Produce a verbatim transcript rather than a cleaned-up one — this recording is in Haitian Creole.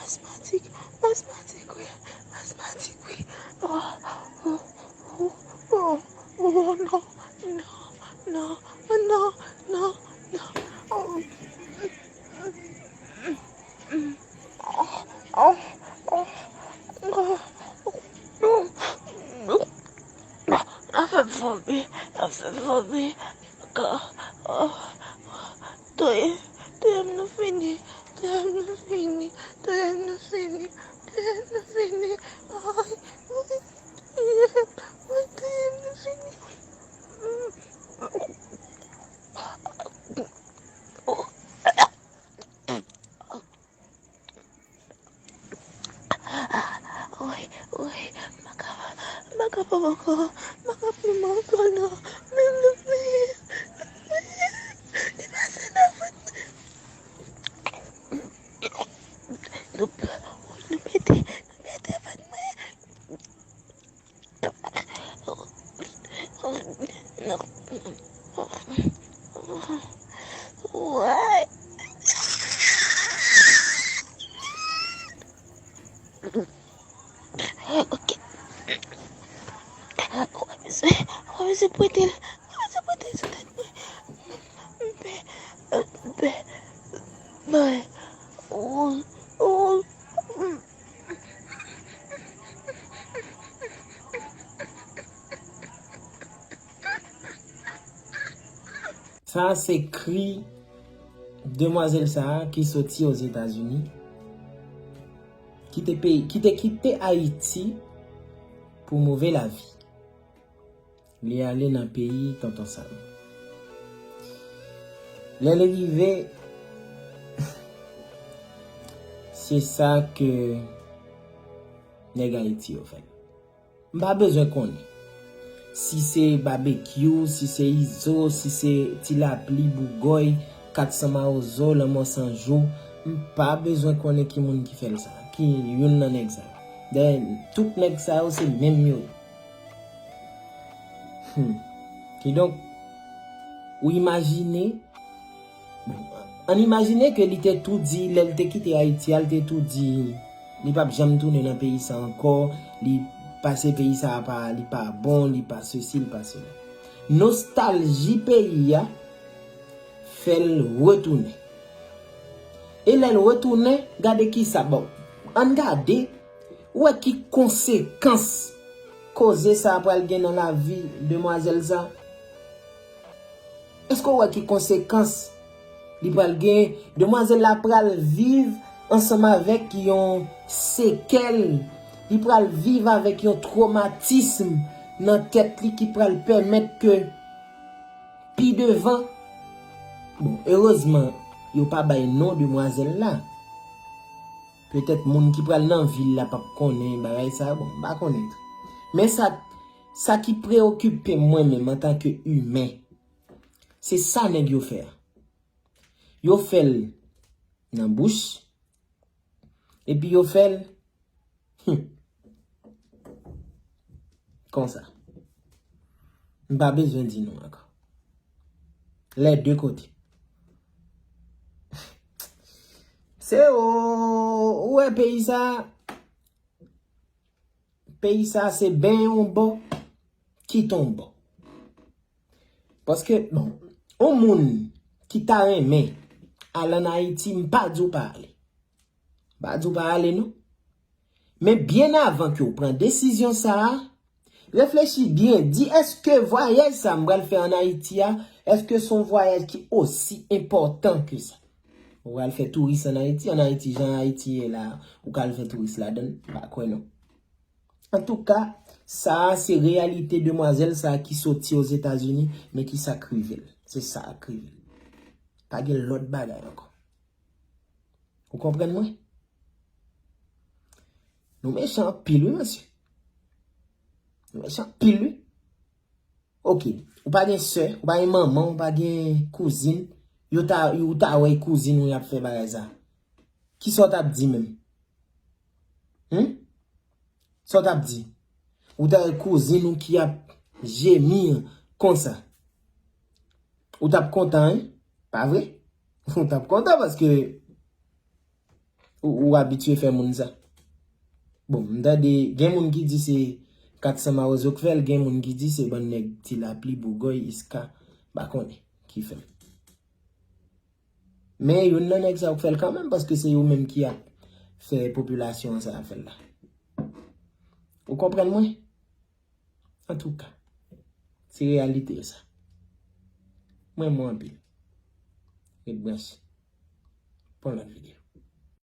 Asmatik, asmatik, wi, asmatik, wi. Oh, oh, oh, oh, oh, non, non, non, non, non, non. Oh. Oh, oh, oh, oh, oh, oh. Sa fè m vomi, sa fè m vomi. Ka, oh, touye, touye m nou fini, touye m nou fini, touye m nou fini, touye m nou fini. Ay, ay, ay, touye m nou fini. Woy, woy, m pa kapab, m pa kapab ankò, m pa kapab ankò non. Men, men, men, men, li pase nan vant. Nou, nou pete, nou pete vant mwen. Ok. Ou pa bezwen, ou pa bezwen pwente l. Ou pa bezwen pwente l sou tèt mwen. M pè, m pè, mwen. Ou, ou, Sa a se kri demwazèl sa a ki soti Ozetazini, ki te peyi, ki te kite Ayiti pou move lavi. Li ale nan peyi Tonton Sam. Lè li rive, se sa ke nèg Ayiti yo fè l. M pa bezwen konnen si se babekyou, si se izo, si se ti lapli, bougòy, kat san mawozo, lanmò san jou. M pa bezwen konnen ki moun ki fè l sa, ki youn nan nèg sa yo. Dayè, tout nèg sa yo se menm yo ye. Hmm. Kidonk, ou imajine, bon, ann imajine ke li te tou di, lè l te kite Ayiti a, li te tou di li p ap janm tounen nan peyi sa ankò, li pase peyi sa a pa, li pa bon, li pa sesi, li pa sela. Nostalji peyi a fè l retounen. E lè l retounen, gade kisa, bon, ann gade, ou wè ki konsekans koze sa a pral gen nan lavi demwazèl sa? Èske w wè ki konsekans li pral gen? Demwazèl la pral viv ansanm avèk yon sekèl. Li pral viv avèk yon twomatism nan tèt li ki pral pèmèt ke pi devan, bon, erezman, yo pa bay non demwazèl la. Petèt moun ki pral nan vil la p ap konnen bagay sa, bon, m pa konnen tou. Men sa, sa ki preokipe m mwen menm antanke imen, se sa nèg yo fè a. Yo fè l nan bouch, epi yo fè l, hmm, konsa. M pa bezwen di non ankò. Lè de kote. Se ou, ou wè peyi sa, peyi sa se benyen yon bò, kite yon bò. Paske, bon, yon moun ki ta renmen al ann Ayiti, m pa di w pa ale. M pa di w pa ale, non. Men byen avan ke w pran desizyon sa a, reflechi byen, di, èske vwayaj sa a m pral fè ann Ayiti a, èske se yon vwayaj ki osi enpòtan ke sa? Ou pral fè touris ann Ayiti, ann Ayiti, jan Ayiti ye la, ou ka al fè touris ladan l, m pa kwè non. Antouka, sa a se reyalite demwazèl sa a ki soti Ozetazini, men ki sa k rive l. Se sa k rive l. Pa gen lòt bagay ankò. Ou konprann mwen? Nou mechan anpil, wi, mesye. Nou mechan anpil, wi. Ok, ou pa gen sè, ou pa gen manman, ou pa gen kouzin, yo ta, ou ta wè kouzin ou y ap fè bagay sa. Kisa w t ap di menm? Hmm? Sa w t ap di? Ou ta wè kouzin ou ki ap jemi konsa. Ou t ap kontan, wi? Pa vre? Ou t ap kontan paske ou, ou abitye fè moun sa. Bon, m tande gen moun ki di se Kat San Mawozo k fè l, gen moun ki di se bann nèg Ti Lapli, Bougòy, Iska, m pa konnen ki fè l. Men youn nan nèg sa yo k fè l kanmenm, paske se yo menm ki ap fè popilasyon an sa ap fè l la. Ou konprann mwen? Antouka, se reyalite yo sa. Mwen renmen w anpil. Ret branche. Pou yon lòt videyo.